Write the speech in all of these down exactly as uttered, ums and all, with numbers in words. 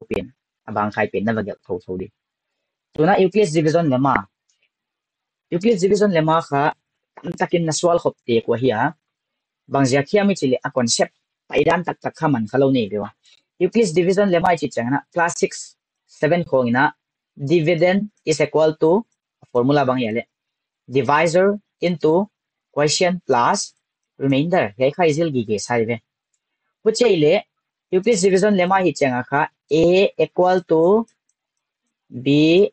pen, a bang khai pen na va gelh thouthou di. Tuin Euclid's division lemma. Euclid's division lemma kha tamtakin na sual khop te kua hi a. Bang ziak hiam i chih leh a concept paidan taktak kha man kha lou nei ve ua. Euclid's division lemma i chih chiangin class six, seven khawng in dividend is equal to, formula bang ahia leh, divisor into quotient plus remainder. Hiai kha i zil gige sa ve. Huchi leh Euclid's division lemma hi chiang a kha A equal to B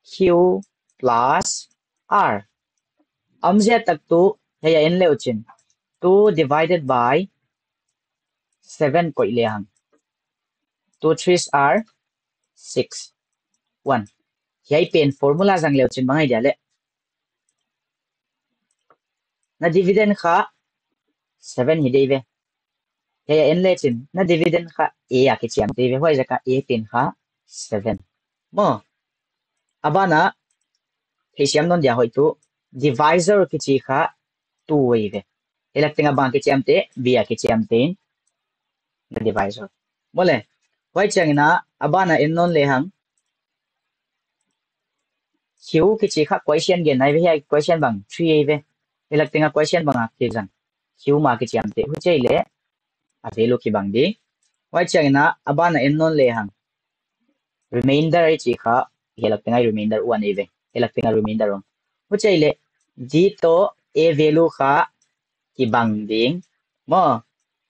Q plus R. Omzia tak tuh hiai a en leuchin two divided by seven koih lehang, two threes are six, one. Hiai pen formula zang leuchin bang ahi dia leh, na dividend kha seven hi di ve. Hiai a en lechin na dividend kha A a kichiam di ve. Huaiziak a A pen kha seven. Maw, a ban a theisiam nawn dia hoih tuh divisor kichi kha two ahi ve. Hiai lak teng a bang kichiam te, B a kichiam te in na divisor. Maw leh, huai chiangin a ban a en nawn lehang, Q kichi kha quotient gen ahi ve, hiai quotient bang three ahi ve. Hiai lak teng a quotient bang a kizang, Q mah kichiam te, huchi leh a value kibang di. Huai chiangin a ban a en nawn lehang, remainder i chih kha, hiai lak teng a remainder one ahi ve. Hiai lak teng a remainder one. Huchi leh D toh A value kha kibang ding. Maw,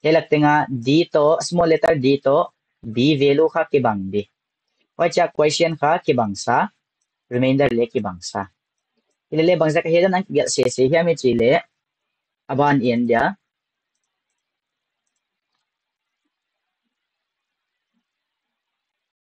hiai lak teng a D toh, small letter D toh B value kha kibang di. Huaiziak quotient kha kibang sa, remainder leh kibang sa. Hilele bangziak a hiai dan a gelh sese hiam i chih leh, a ban i en dia,